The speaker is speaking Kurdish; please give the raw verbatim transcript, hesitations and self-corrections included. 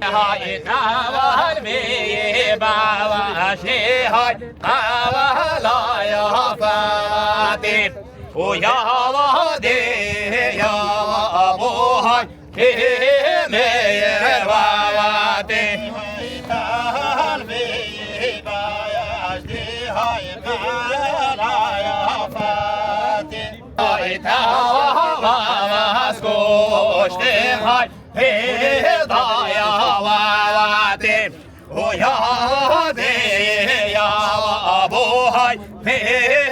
Hay, kaval bê bawa, şê hay, kavala ya Fatih. O ya va de ya bo hay, he me ye wa wa de. Hay, kaval bê bawa, şê hay, kavala ya Fatih. Hay, ta wa wa wa skoşte hay. Hê daya wawatê, o ya dê ya bo hay, hê